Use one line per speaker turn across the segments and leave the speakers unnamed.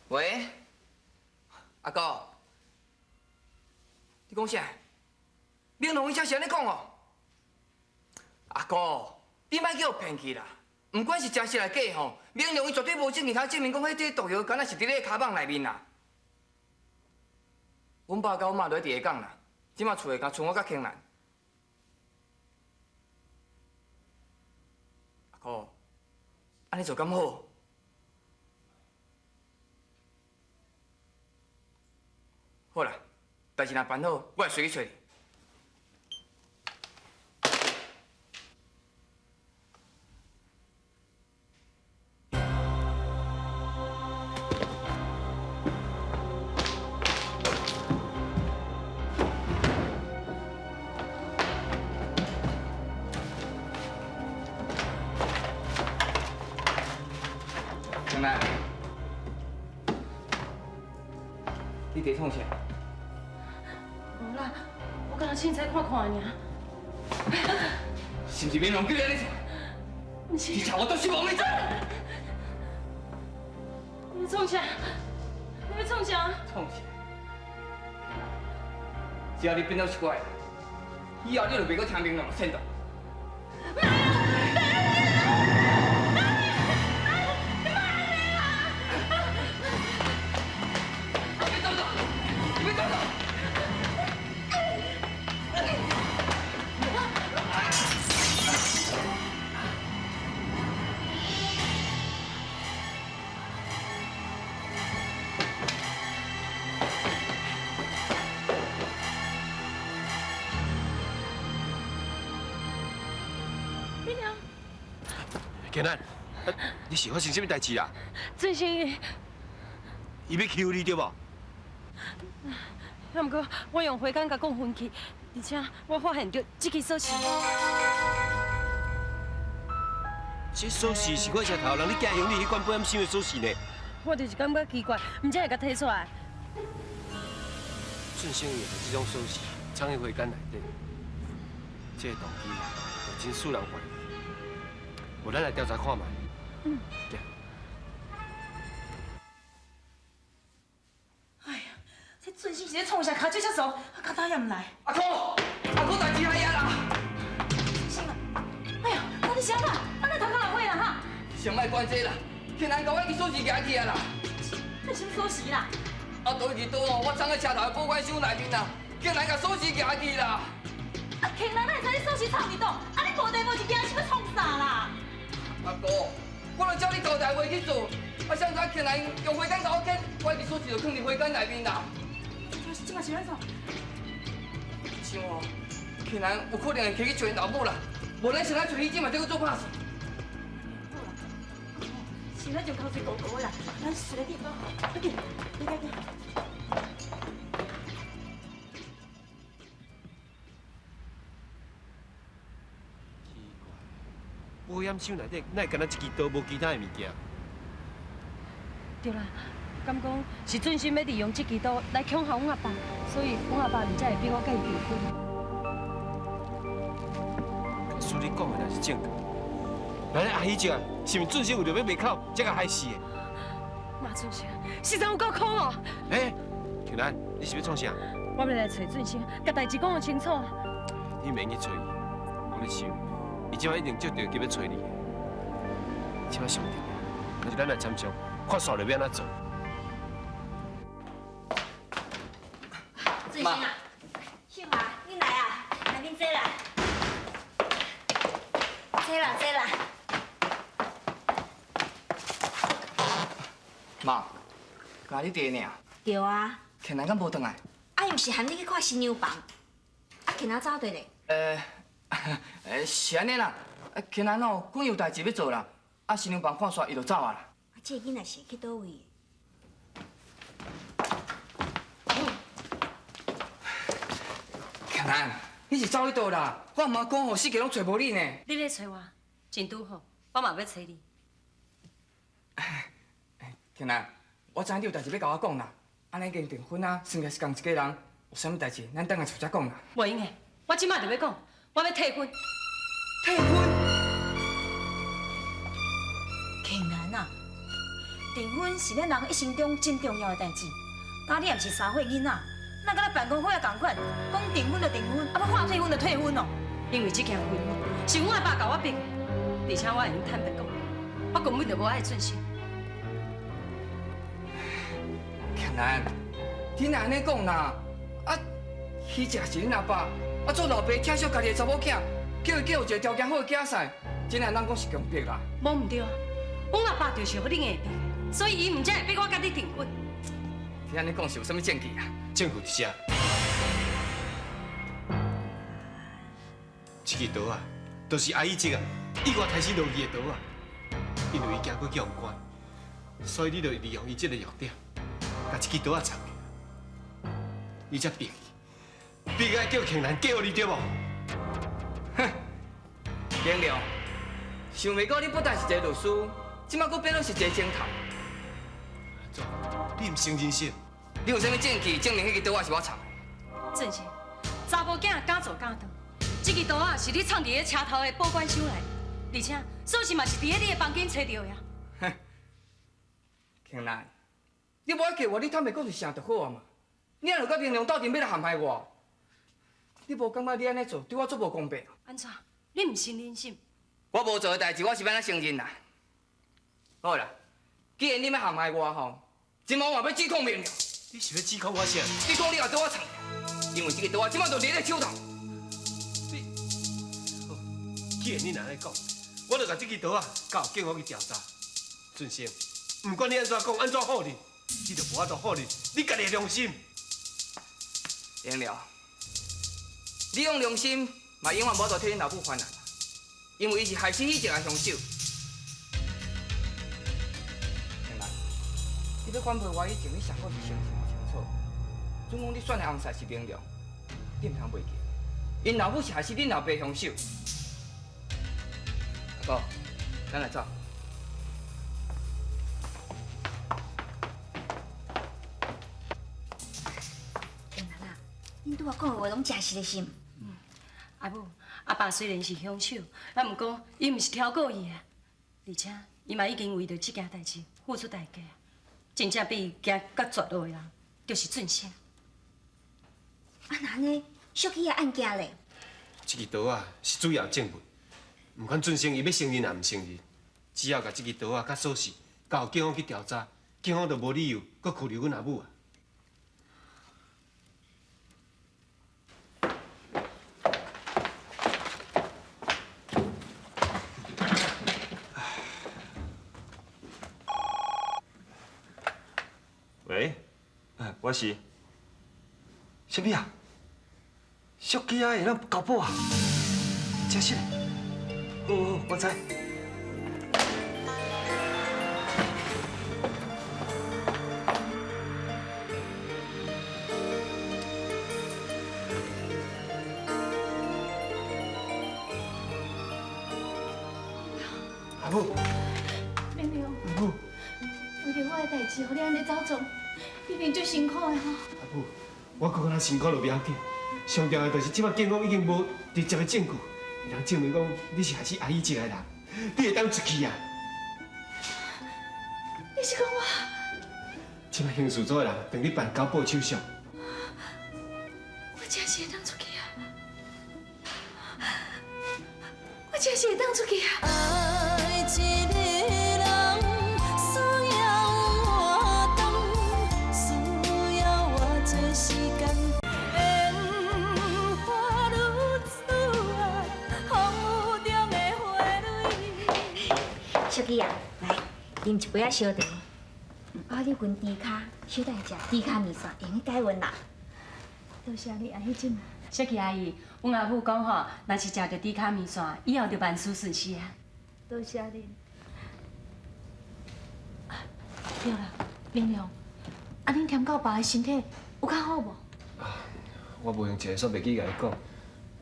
喂，阿哥，你讲啥？明龙伊才是按呢讲哦。阿哥，你莫叫予骗去啦！毋管是真实抑假吼，明龙伊绝对无证据通证明讲彼这毒药敢若是伫你的跤蠓内面啦。阮爸佮阮妈都伫下港啦，这马厝内敢剩我佮庆兰。阿哥，按呢做敢好？好啦，代志若办好，我会随去揣你。庆兰，你伫创啥？
无啦，我敢若凊彩看看尔。
是毋是明龙叫你按呢做？
毋是。
你笑我都失望，你知？
你创啥？你欲创啥？
创啥？只要你变做是我的，以后你就袂阁听明龙的劝导。
建安，你是发生啥物代志啦？
俊生伊，
伊欲欺负你对无？
啊，毋过我用火鉗共讲分去，而且我发现著这支锁匙。
这锁匙是我车头人你寄行李彼款保险箱的锁匙呢。
我就是感觉奇怪，毋才会共提出来。
俊生伊这种锁匙藏伫火鉗内底，这个动机就真使人怀疑。无，咱来调查看觅。嗯。
哎呀，这俊生是咧创啥？跤手遮倯，啊，到今也毋来。
阿哥，阿哥，代志来啊啦！
俊生啊，哎呀，那你是按怎？按怎头壳来火啦哈？
先莫管这啦，庆兰共阮支锁匙举去啊啦！
这啥物锁匙啦？
啊，佗一支刀哦，我藏佇车头的保管箱内面啦，竟然共锁匙举去啦！
啊，庆兰哪会知你锁匙藏伫佗？啊，你无地无一惊是欲创啥啦？
阿哥，我著照你交代话去做，啊，谁知庆兰用火鉗共我剪，我彼支锁匙就囥伫火鉗内面啦。
这嘛是按怎？
想哦，庆兰有可能会提去揣𪜶老母啦，无咱先来揣彼这嘛，再阁做拍算。
好啦，现在就交水糊糊的啦，咱随来地方，快紧，你赶紧。
保险箱内底，哪会干焦一支刀，无其他的物件？
对啦，敢讲是俊生欲利用这支刀来恐吓阮阿爸，所以阮阿爸毋才会逼我共伊求婚。
假使你讲的若是正确，那咧阿喜姐，是毋是俊生为著欲灭口，才共害死的？
马俊生，实在有够可恶！
欸，庆兰，你是欲创啥？
我欲来揣俊生，共代志讲清楚。
你免去揣伊，我咧想。伊这摆一定足著急欲揣你，这摆上重要，就是咱来参详，看煞落欲按怎做。
俊生啊，秀华，你来啊，来恁坐啦，坐啦坐啦。
妈，敢你伫呢？
对啊。
庆兰敢无转来？
啊，伊毋是喊你去看新娘房，啊，庆兰走佗咧。
是按呢啦，庆兰哦，讲有代志欲做啦，啊，新娘房看煞，伊就走啊啦。
啊，这个囡仔是去佗位？
庆兰，你是走去佗啦？我毋通讲吼，四界拢揣无你呢。
你咧揣我，真拄好，我嘛欲揣你。
庆兰，我知影你有代志欲共我讲啦，按呢已经订婚啊，算起来是仝一家人，有啥物代志，咱等下厝才讲啦。
袂用的，我这马就欲讲。我欲退婚。
退婚？
庆兰啊，订婚是咱人一生中真重要的代志。今你也毋是三岁囡仔，哪敢若办公会仔仝款，讲订婚就订婚，啊欲话退婚就退婚哦。
因为这件婚是阮阿爸共我逼的，而且我会用坦白讲，我根本就无爱俊生。
庆兰，你若按呢讲啦，啊，彼只是恁阿爸，啊做老爸疼惜家己的查某囝，叫伊嫁予一个条件好的囝婿，真正咱讲是强迫啦。
无毋对啊，阮阿爸就是予恁硬逼，所以伊毋才会逼我佮你订婚。
你按呢讲是有啥物证据啊？
证据伫遮，这支刀啊，就是阿姨这个意外刣死落去的刀啊。因为伊惊过去予人关，所以你就利用伊这个弱点，共这支刀仔藏起来。你才逼伊，逼伊叫庆兰嫁予你对无？
哼，明亮，想袂到你不但是一个律师，这摆阁变做是一个侦探。
怎？你毋承认是？
你有啥物证据证明彼支刀仔是我藏的？
俊生，查某囝敢做敢当，这支刀仔是你藏伫咧车头的保管箱内，而且锁匙嘛是伫咧你的房间揣著的啊。
哼，庆兰，你无爱嫁我，你坦白讲是啥就好啊嘛。你按就佮明亮斗阵欲来陷害我，你无感觉你按呢做对我足无公平？
按怎？你毋承认是？
我无做的代志，我是欲按怎承认啦？好啦，既然你欲陷害我吼，这摆我嘛欲指控明亮。
你是欲指控我啥？
指控你共刀仔藏起来，因为这个刀仔这摆就伫你手头。
你，好，既然你若按呢讲，我就共这支刀仔交予警方去调查。俊生，毋管你按怎讲，按怎否认，你就无法度否认你家己的良心。
明亮，你用良心嘛永远无法度替恁老母翻案，因为伊是害死彼一个凶手。你欲反驳我以前，你上阁是先想清楚。准讲你选的翁婿是明亮，你毋通袂记，𪜶老母是害死恁老爸凶手。阿哥，咱来走。
庆兰啊，恁拄仔讲的话拢真实的是毋？
嗯，阿母，阿爸虽然是凶手，啊，毋过伊毋是超过伊啊，而且伊嘛已经为著这件代志付出代价。真正比伊行较绝路的人，就是俊生。
啊，那按呢，小起的案件咧？
这支刀仔是主要证物，毋管俊生伊欲承认抑毋承认，只要共这支刀仔佮锁匙交予警方去调查，警方就无理由阁扣留阮阿母啊。
喂，我是。啥物啊？小鸡仔会当交保啊？真实的？好好，我知。
阿母。
明亮。
阿母。
为著我的代志，予你按呢走创，你一定足辛苦的吼。
阿母，我阁较辛苦就袂要紧，上重要就是这摆警方已经无直接的证据，会当证明讲你是害死阿姨一个人，你会当出去啊？
你是讲我？
这摆刑事组的人等你办交保手续。
我真是会当出去啊！我真是会当出去啊！
爱一个人需要活动，需要偌济时间。烟花女子啊，风雨中的花蕊。
小琪啊，来啉一杯仔烧茶。我你熏猪跤，小等食猪跤面线，会用解温啦。
多谢你啊，彼阵。
小琪阿姨，阮阿母讲吼，若是食著猪跤面线，以后就万事顺遂啊。
多谢你。对啦，明亮，啊，恁添到爸的身体有较好无？
我无闲一下煞袂记共伊讲，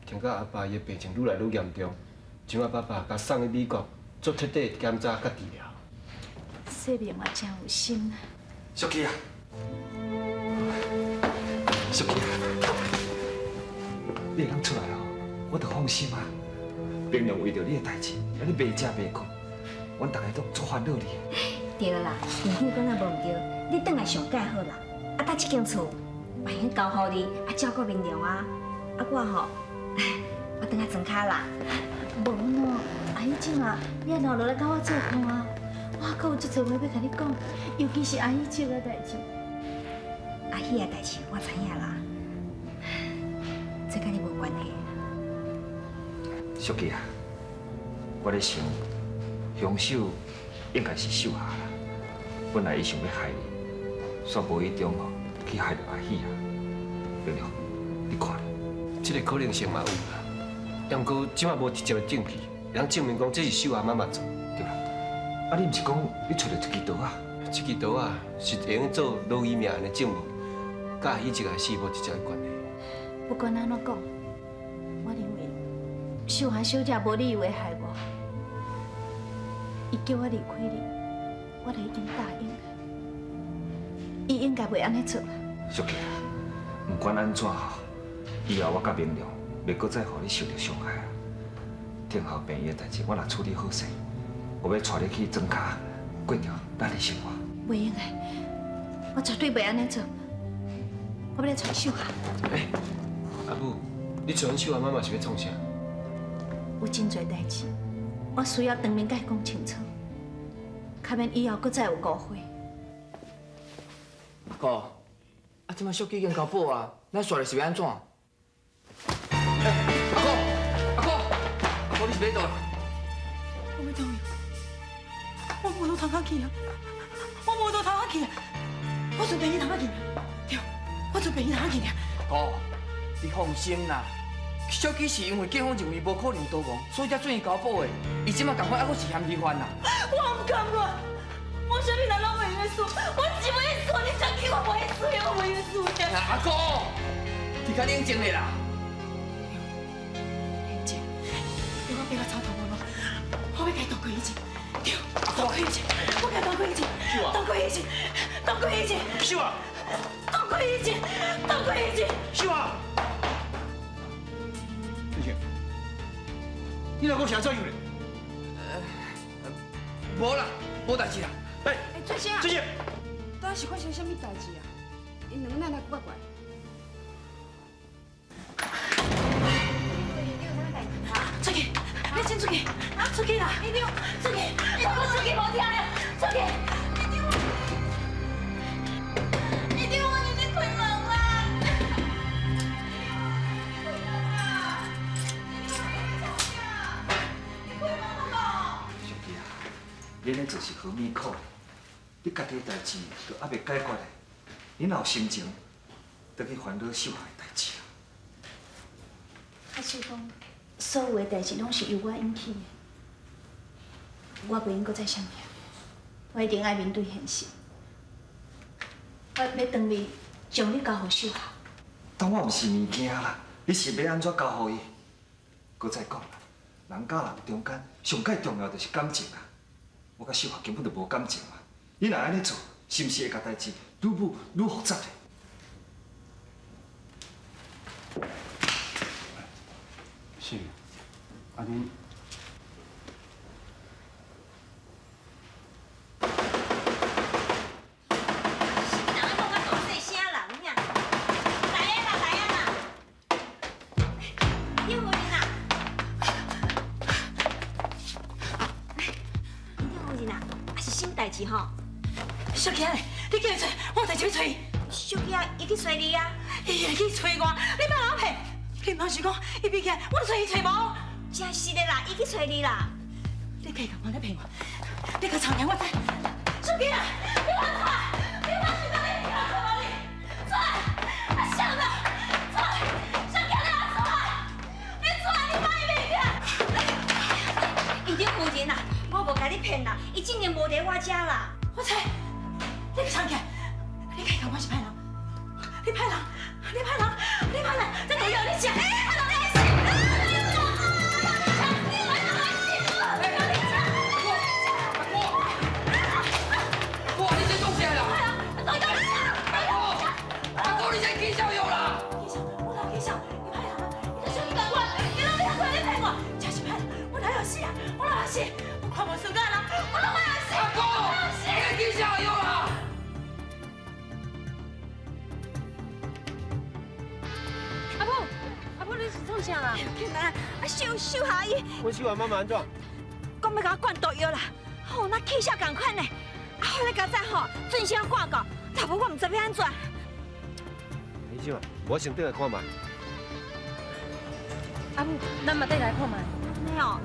听讲阿爸伊的病情愈来愈严重，这摆爸爸共送去美国做彻底的检查佮治疗。
世明嘛真有心。
小琪啊，小琪啊，你会当出来哦，我就放心啊。明亮为著你的代志，按呢袂食袂睏，阮逐个拢足烦恼你。
對啦，院長講得無毋對，你轉來上蓋好啦。啊，搭這間厝，嘛會交予你，啊照顧明良啊。啊，我吼，我轉來莊跤啦。
無喏，阿姨姐啊，你按怎落來佮我做伴啊？我閣有足濟話欲共你講，尤其是阿姨姐的代誌。
阿喜的代誌我知影啦，這佮你無關係。
淑姬啊，我咧想，兇手應該是秀霞啦。本來伊想欲害你，煞無意中吼去害著阿喜啊。明良，你看咧，
這个可能性嘛有啦，毋過這馬無直接的證據，會當證明講這是秀霞媽媽做，
對啦。啊，你毋是講你揣著一支刀仔？
這支刀仔是會用做羅伊命案的證物，佮阿喜這个死無直接的關係。
不管按怎講，我認為秀霞小姐無理由會害我。伊叫我離開你，我就已經答應。伊應該袂按呢做啦。
淑姬啊，毋管按怎吼，以後我佮明良袂閣再予你受著傷害啊。天后病院的代誌我若處理好勢，我欲帶你去莊跤過著咱的生活。
袂用的，我絕對袂按呢做。我欲來揣秀霞。
欸，阿母，你揣阮秀霞媽媽是欲創啥？
有真濟代誌，我需要當面共伊講清楚，較免以後閣再有誤會。
阿哥，啊，這擺淑姬已經交保啊，咱煞落是欲按怎？欸，阿哥，阿哥，阿哥，你是欲佗啦？
我欲佗位？我無路通仔去啊！我無路通仔去啊！我賰病院通仔去，對，我賰病院通仔去爾。
哥，你放心啦，淑姬是因為警方認為無可能逃亡，所以才轉移交保的。伊這擺仝款，猶閣是嫌疑犯啦。
我毋甘願，我啥物人攏袂用輸，我是袂輸，你才叫我袂輸，我袂輸的。
阿哥，你較冷靜咧啦。
冷靜，你我變甲草頭無路，我欲共伊渡過彼一，對，渡過彼一，我共渡過彼一，渡過彼一，渡過彼一，
秀啊！
渡過彼一，渡過彼一，
秀啊！
你老公想怎樣咧？
無啦，無代誌啦。
欸，
翠生啊！
翠生，
到底是發生啥物代誌啊？𪜶兩个哪來怪怪？
出去，你先出去，出去啦！出去，你我出去無聽咧，出去！
院長，我你開門啦！
淑姬啊，你按呢做是何物苦？你家己的代誌都猶未解決咧，你哪有心情倒去煩惱秀霞的代誌啊？
假使講所有的代誌攏是由我引起的，我袂用閣再閃避，我一定愛面對現實。我欲轉去將你交予秀霞。
當我毋是物件啦，你是欲按怎交予伊？閣再講啦，人佮人中間上蓋重要就是感情啊！我佮秀霞根本就無感情嘛，你若按呢做，是毋是會共代誌愈舞愈複雜咧？
是，啊你。
淑姬咧，你叫伊揣，我有代誌欲揣伊。
淑姬啊，伊去揣你啊。
伊會去揣我，你莫亂騙。你毋通是講伊比起來，我揣伊揣無？
真實的啦，伊去揣你啦。
你計共我咧騙我，你共藏起我知。淑姬啊，你莫出來，你莫想講你會出來你，出來，啊啥啦？出來，淑姬你出來，你出來，你莫伊袂起來。
院長夫人啊，我無共你騙啦，伊竟然無佇我遮啦。
我知。你去藏起來，你家講我是歹人，你歹人，你歹人，你歹人，這毒藥你食，歹人你食，
阿哥，你這創啥啦？阿哥，你這起痟藥啦！
起痟，我哪起痟？你歹人啊！你就小你共我，你老你还你騙我，真是歹人！我哪有死啊？我哪有死？我看看無順眼人，我攏愛死！
阿公，你去啥藥啊？
阿母，阿母，你是創啥啦？
起來，啊秀秀霞伊，
阮秀霞媽媽按怎？
講欲共我灌毒藥啦，吼，那起痟仝款呢。啊，予咧較早吼，準時灌到，若無我毋知欲按怎。
醫生啊，我先轉來看覓。
阿母，咱嘛綴來看覓。
按呢哦。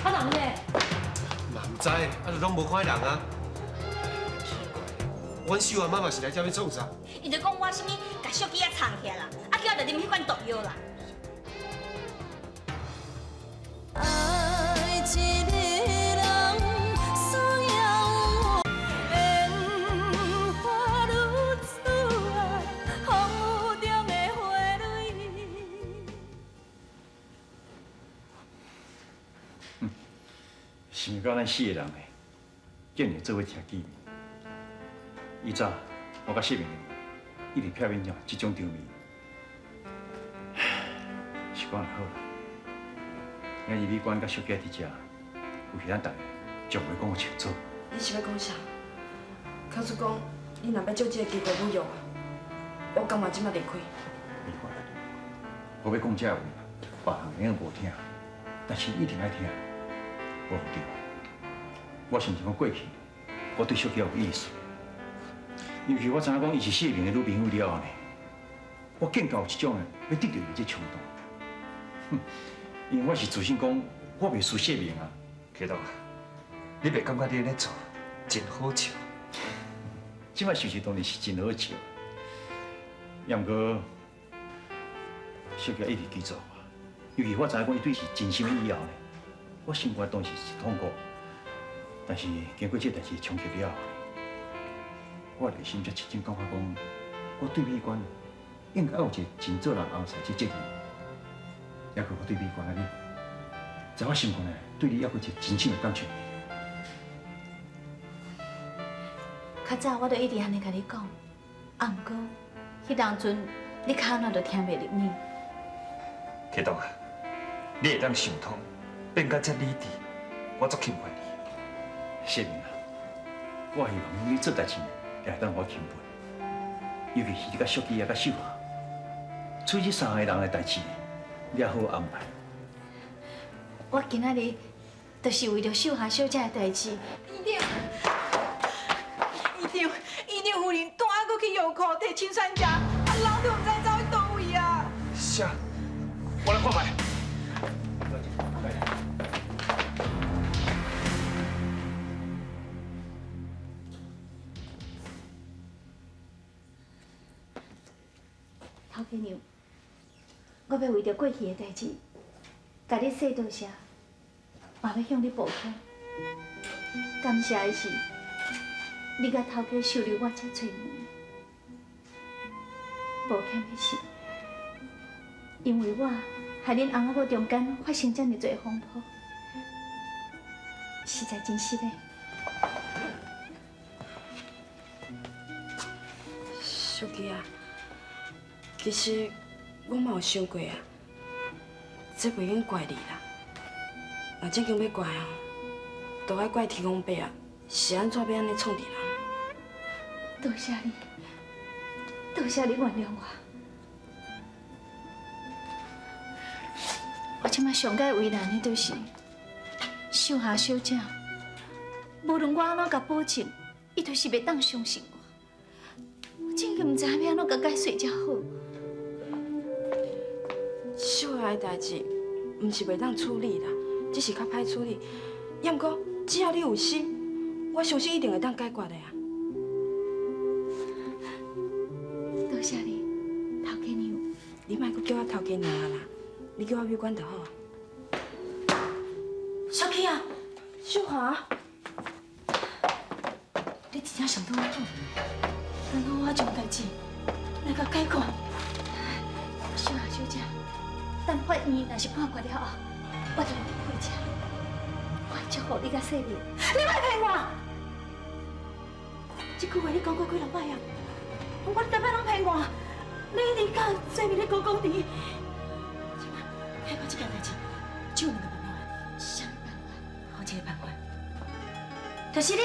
啊人呢？
嘛毋知，啊，就攏無看人啊。奇怪，阮秀華媽媽是來這欲創啥？
伊就講我啥物，共小機仔藏起來啦，啊叫我就啉彼款毒藥啦。
愛一個人需要緣花女子啊，風雨中的花蕊。
想到咱四個人呢，竟然做伙聽見面。以早我佮謝明一直避免這種場面，是講就好啦。今日美娟佮小姐佇遮，有時咱逐个就袂講清楚。
你是欲講啥？假使講你若欲借這個機會侮辱我，我甘願這擺離開。
美娟，我欲講這話，別人會用無聽，但是一定愛聽。無對，我親像講過去，我對小姐有意思，尤其我知影講伊是謝明的女朋友了後呢，我更加有一種欲得著伊這衝動。哼，因為我是自信講，我袂輸謝明啊。
啟東啊，你袂感覺你按呢做真好笑？
這擺事實當然是真好笑，也毋過小姐一直記住我，尤其我知影講伊對是真心的以後呢，我心肝當時是痛苦，但是經過這代誌衝擊了後，我內心才真正感覺講，我對美娟應該有一個真做人後婿這責任，抑閣我對美娟啊你，在我心肝內對你抑閣有一個真深的感情。
較早我都一直按呢共你講，啊，毋過彼當陣你較按怎都聽袂入耳。
啟東啊，你會當想通，變甲遮理智，我足欽佩你。
謝明啊，我希望你做代誌也會當予我欽佩，尤其是你佮淑姬啊、佮秀霞，處理這三個人的代誌，你也好好安排。
我今仔日就是為著秀霞小姐的代誌。
院長，院長，院長夫人拄仔閣去藥庫提氰酸鉀，啊，人都毋知走去佗位啊！
啥？我來看覓。
頭家娘，我欲為著過去的代誌，共你說多謝，嘛欲向你抱歉。感謝的是，你佮頭家收留我這揣女。抱歉的是，因為我害恁翁仔某中間發生這爾濟風波，實在真失禮。
淑姬啊，其實我嘛有想過啊，這袂用怪你啦。若正經欲怪哦，就愛怪天公伯啊，是按怎欲按呢創治人？
多謝你，多謝你原諒我。我這擺上蓋為難的就是秀霞小姐，無論我按怎共保證，伊就是袂當相信我。我真個毋知影欲按怎共解釋才好。
秀霞的代誌，毋是袂當處理啦，只是較歹處理。也毋過，只要你有心，我相信一定會當解決的啊。
多謝你，頭家娘。
你莫閣叫我頭家娘啊啦，你叫我美娟就好啊。小琪啊，秀華，
你真正想對我好，然後我將代誌來共解決。
秀霞小姐，等法院若是判決了後，我就回家。祝福你佮細妹。你莫騙我！這句話你講過幾若擺啊？我逐擺攏騙我，你你佮細妹咧講講甜。這擺聽講這件代誌，只有兩個辦法，啥物辦法？好，這個辦法，就是你。